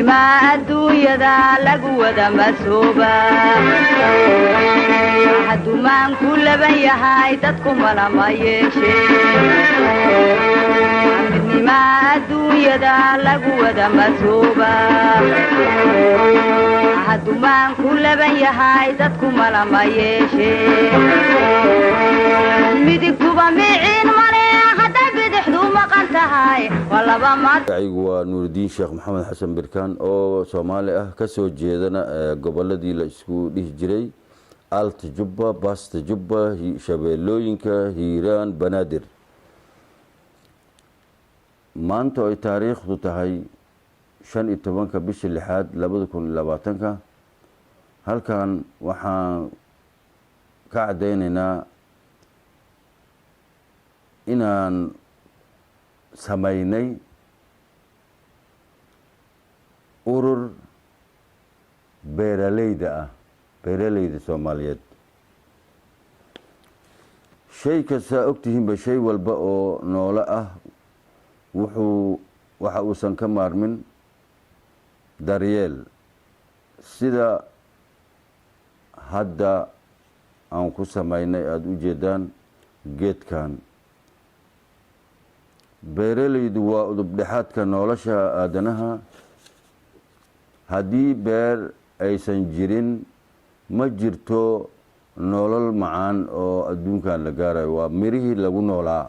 Midnima adduunyada lagu wada masooba, hadumaan ku laban yahay dadku malama yeeshe. Midnima adduunyada lagu wada masooba, hadumaan ku laban yahay dadku malama yeeshe. Midigtuba miciin male hadday bidixdu maqan tahay, waa laba. Magacaygu waa Nuuridiin Sheekh Maxamed Xasan Birkaan oo Soomaali ah, kasoo jeedana goboladii la isku dhihi jiray Alta Jubba, Basta Jubba, Shabeellooyinka, Hiiraan, Banaadir. Maanta ay taariikhdu tahay 15-ka bisha lixaad 2020-ka, halkan waxaan ka caddaynaynaa inaan samaynay urur beeraleyda ah, beeraleyda Soomaaliyeed. Shay kastaa ogtihiinba, shay walba oo noolo ah wuxuu waxa uusan ka maarmin daryeel. Sida hadda aan ku samaynay aada u jeedaan geedkan, beeraleydu waa udub dhexaadka nolosha aadanaha. Haddii beer aysan jirin, ma jirto nolol macaan oo adduunkan la gaarayo. Waa mirihii lagu noolaa.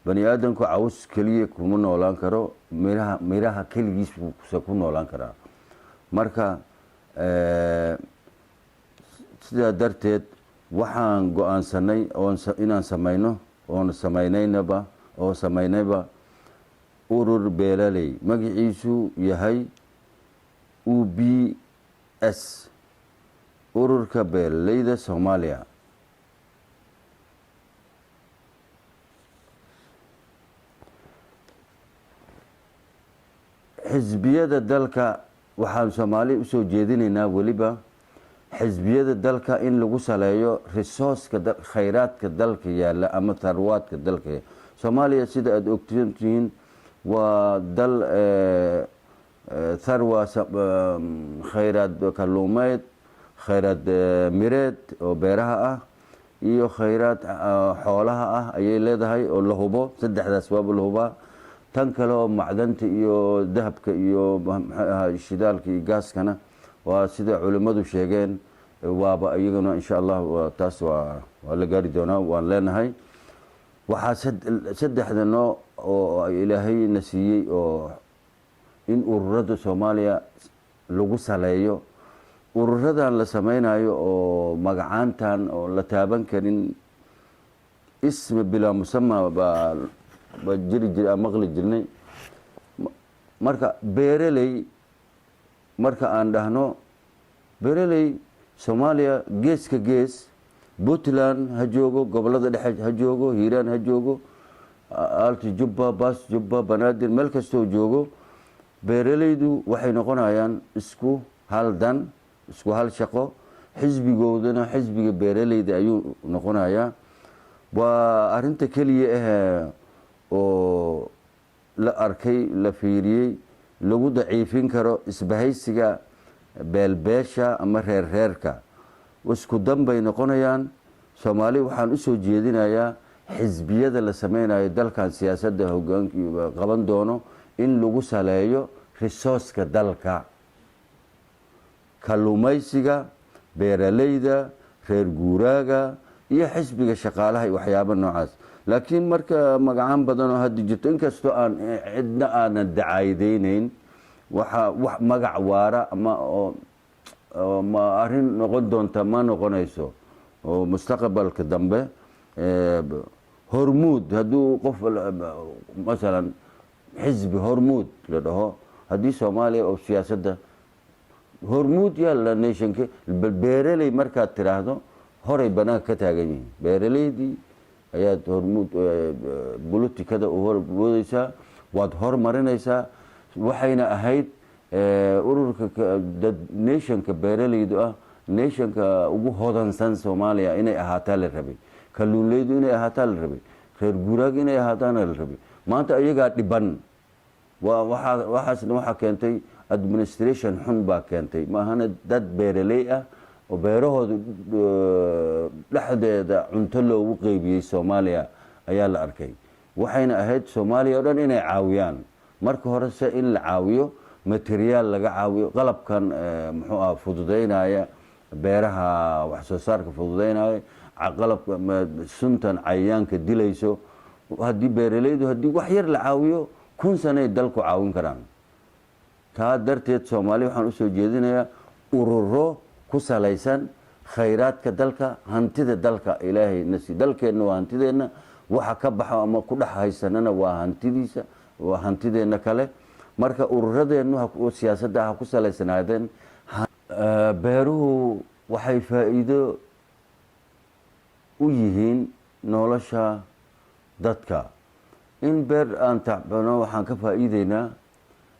Bani aadamku caws keliya kuma noolaan karo, miraha keligiis buuse ku noolaan karaa. Marka sidaa darteed waxaan go-aansanay inaan samayno oon samaynaynaba oo samaynayba urur beeraley magaciisu yahay UBS, Ururka Beeraleyda Soomaaliya. Xisbiyada dalka waxaan Soomaali usoo jeedinaynaa, weliba xisbiyada dalka, in lagu saleeyo resourceka, khayraadka dalka yaalla ama tharwaadka dalka. Soomaaliya, sida aada ogtihiin, waa dal tharwa khayraad kalluumeed, khayraad mireed oo beeraha ah iyo khayraad xoolaha ah ayay leedahay oo la hubo. Saddexdaas waaba la hubaa. Tan kale oo macdanta iyo dahabka iyo maxay ahaa shidaalka iyo gaaskana waa sida culimmadu sheegeen, waaba iyaguna insha Allah taas waa la gaari doonaa, waan leenahay. Waxaa saddexda nooc oo Ilaahay na siiyey oo in ururada Soomaaliya lagu saleeyo, ururadan la sameynayo oo magacaantan oo la taaban karin, ismi bilaa musama baa jiri jir maqli jirnay. Marka beeraley marka aan dhahno, beeraley Soomaaliya geeska gees, Puntland ha joogo, gobolada dhexe ha joogo, Hiiraan ha joogo, Alti Jubba, Baas Jubba, Banaadir, meel kastoo joogo, beeraleydu waxay noqonayaan isku hal dan, isku hal shaqo. Xisbigoodana xisbiga beeraleyda ayuu noqonayaa. Waa arinta keliya ah oo la arkay, la fiiriyey, lagu daciifin karo isbahaysiga beelbeesha ama reerreerka. Isku dan bay noqonayaan. Soomaali waxaan usoo jeedinayaa, xisbiyada la sameynayo dalkan siyaasadda hogaank qaban doono, in lagu saleeyo resourceka dalka: kalluumaysiga, beeraleyda, reer guuraaga iyo xisbiga shaqaalaha iyo waxyaaba noocaas. Laakiin marka magacaan badan oo hadda jirto, inkastoo aan cidna aanan dacaydeyneyn, waxa wax magac waara ama oo ma arrin noqon doonta ma noqonayso oo mustaqbalka dambe. Hormuud hadduu qof masalan xisbi Hormuud la dhaho, haddii Soomaaliya oo siyaasadda hormuud yaalla nationka beeraley markaad tiraahdo, horay banaanka ka taagan yihiin. Beeraleydii ayaad hormuud bolotikada u hormoodeysaa, waad hormarinaysaa. Waxayna ahayd ururka nationka beeraleydu ah, nationka ugu hodansan Soomaaliya inay ahaataa la rabay, kalluunleydu inay ahaataa la rabay, reer guuraaga inay ahaataana la rabay. Maanta iyagaa dhiban. Waa waxaa waxaasna waxaa keentay administration xun baa keentay. Maahana dad beeraley ah oo beerahooda dhexdeeda cunto loogu qeybiyey Soomaaliya ayaa la arkay. Waxayna ahayd Soomaaliya o dhan inay caawiyaan. Marka hore se in la caawiyo, material laga caawiyo, qalabkan muxuu ah fududeynaya beeraha, wax soo saarka fududeynaya, qalabka suntan cayayaanka dilayso. Haddii beeraleydu, haddii wax yar la caawiyo, 1000 sanay dalku caawin karaan. Taa darteed Soomaaliya waxaan usoo jeedinayaa ururo ku salaysan khayraadka dalka, hantida dalka Ilaahay nasi. Dalkeenna waa hantideenna, waxa ka baxo ama ku dhex haysanana waa hantidiisa, waa hantideenna kale. Marka ururadeennu siyaasadda ha ku salaysanaadeen. Beeruhu waxay faa'iido u yihiin nolosha dadka. In beer aan tacbano, waxaan ka faa'iideynaa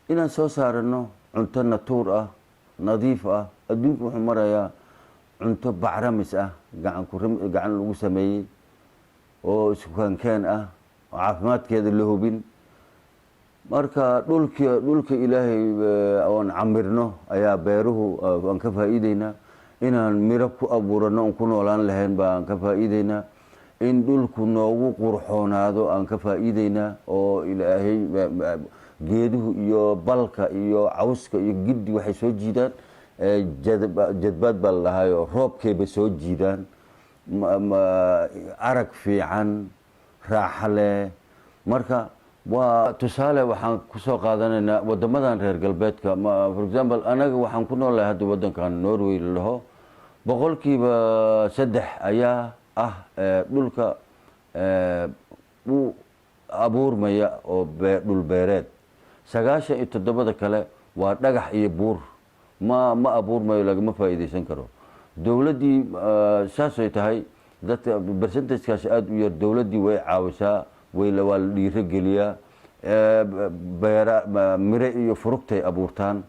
inaan soo saarano cunto natuur ah, nadiif ah. Adduunku wuxuu marayaa cunto bacramis ah, gacan ku gacan lagu sameeyey oo isukaankeen ah oo caafimaadkeeda la hubin. Marka dhulka Ilaahay oon camirno ayaa beeruhu aan ka faa'iideynaa. Inaan miro ku abuurano oon ku noolaan lahayn baan ka faa'iideynaa. In dhulku noogu qurxoonaado aan ka faa'iideynaa, oo Ilaahay geeduhu iyo balka iyo cawska iyo giddi waxay soo jiidaan jadbaad baa la dhahayo, roobkeybay soo jiidaan. Arag fiican, raaxa leh. Marka waa tusaale waxaan kusoo qaadanaynaa wadamadan reer galbeedka. For example, anaga waxaan ku noolahay hadda wadankan Norway la dhaho, 3% ayaa ah dhulka u abuurmaya oo dhul beereed. 97-da kale waa dhagax iyo buur, ma abuurmayo, lagama faa'iidaysan karo. Dowladdii saasay tahay, dadka percentagekaasi aada u yar, dowladdii way caawisaa, waa la dhiiro geliyaa. Beera, mire iyo furugtay abuurtaan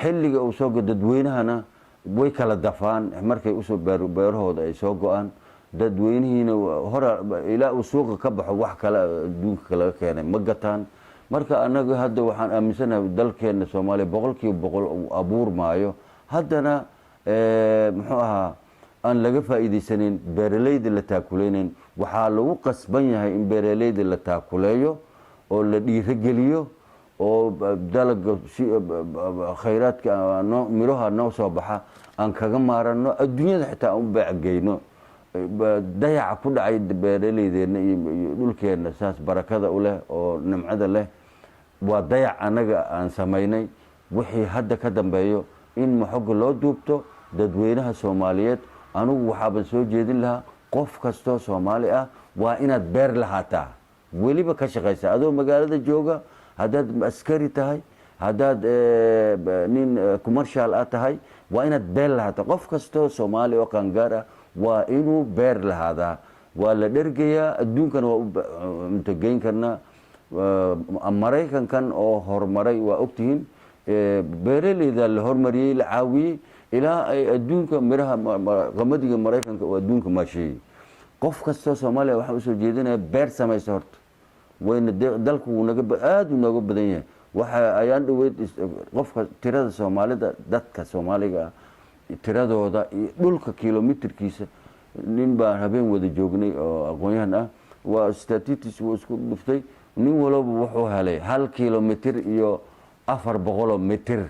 xilliga uu soo dadweynahana way kala dafaan. Markay usoo beerahooda ay soo go-aan, dadweynihiina hora ilaa uu suuqa ka baxo wax kale adduunka laga keenay ma gataan. Marka anaga hadda waxaan aaminsanahay dalkeena Soomaaliya 100% uu abuur maayo. Haddana muxuu ahaa aan laga faa'iidaysanin, beeraleyda la taakuleynin. Waxaa lagu qasban yahay in beeraleyda la taakuleeyo oo la dhiirogeliyo oo dalaga si khayraadka miroha noo soo baxa aan kaga maarano adduunyada, xitaa aan u beecgeyno. Dayaca ku dhacay beeraleydeena iyo dhulkeenna saas barakada u leh oo nimcada leh waa dayac annaga aan samaynay. Wixii hadda ka dambeeyo in maxoga loo duubto dadweynaha Soomaaliyeed. Anigu waxaaban soo jeedin lahaa, qof kastoo Soomaali ah waa inaad beer lahaataa, weliba ka shaqaysa adoo magaalada jooga. Haddaad askari tahay, haddaad nin commercial ah tahay, waa inaad beer lahaataa. Qof kastoo Soomaali oo qaangaar ah waa inuu beer lahaadaa. Waa la dhergayaa, adduunkana waa u cuntogeyn karnaa. Maraykankan oo horumaray waa ogtihiin, beeraleyda la hormariyey, la caawiyey, ilaa ay adduunka miraha qamadiga Maraykanka oo adduunka maasheeyey. Qof kastoo Soomaaliya waxaan usoo jeedinaya beer samaysa horta. Wayna dalku wuu naga aada u nooga badan yahay. Waxa ayaan dhaweyd qofka tirada Soomaalida, dadka Soomaaliga ah tiradooda iyo dhulka kilomitirkiisa, nin baan habeen wada joognay oo aqoon-yahan ah, waa statistics wuu isku dhuftay. Nin walaba wuxuu helay 1 kilomitir iyo 400 mitir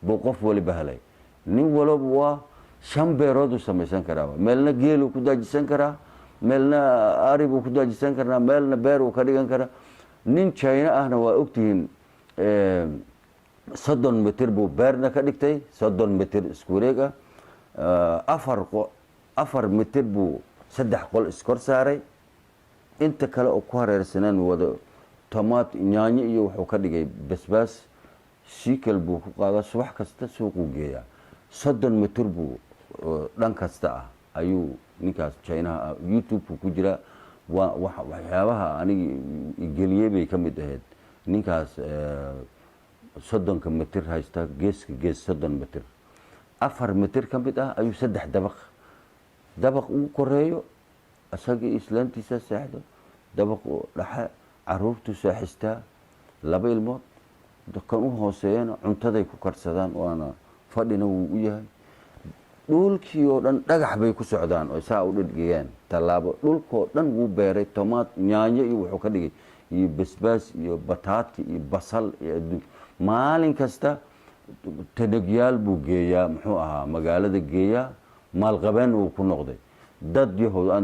buu qof waliba helay. Nin walaba waa shan beerooduu samaysan karaa. Meelna geeluu ku daajisan karaa, meelna ari buu ku daajisan karaa, meelna beer uu ka dhigan karaa. Nin China ahna waa ogtihiin, 30 mitir buu beerna ka dhigtay, 30 mitir isku wareeg ah. 4 mitir buu saddex qol iskor saaray. Inta kale oo ku hareersaneen wada tomaat, yaanyo iyo wuxuu ka dhigay basbaas. Siikal buu ku qaadaa, subax kasta suuquu geeyaa. 30 mitir buu dhan kasta ah ayuu ninkaas Chinaha ah. YouTube-ku ku jira. Waa waxyaabaha anigi geliyey bay ka mid ahayd. Ninkaas 30-ka mitir haysta, geeska gees 30 mitir, 4 mitir ka mid ah ayuu saddex dabaq, dabaq ugu koreeyo isaga islaantiisa seexdo, dabaq dhexe caruurtu seexistaa. Laba ilmood kan u hooseeyana cuntaday ku karsadaan, waana fadhina wuu u yahay. Dhulkii oo dhan dhagax bay ku socdaan oo saa u dhidhigayaan tallaabo. Dhulkoo dhan wuu beeray, tomaat, yaanyo iyo wuxuu ka dhigay iyo basbaas iyo bataati iyo basal iyo adduun. Maalin kasta tanagyaal buu geeyaa, muxuu ahaa, magaalada geeyaa. Maalqabeen wuu ku noqday dad yahood aan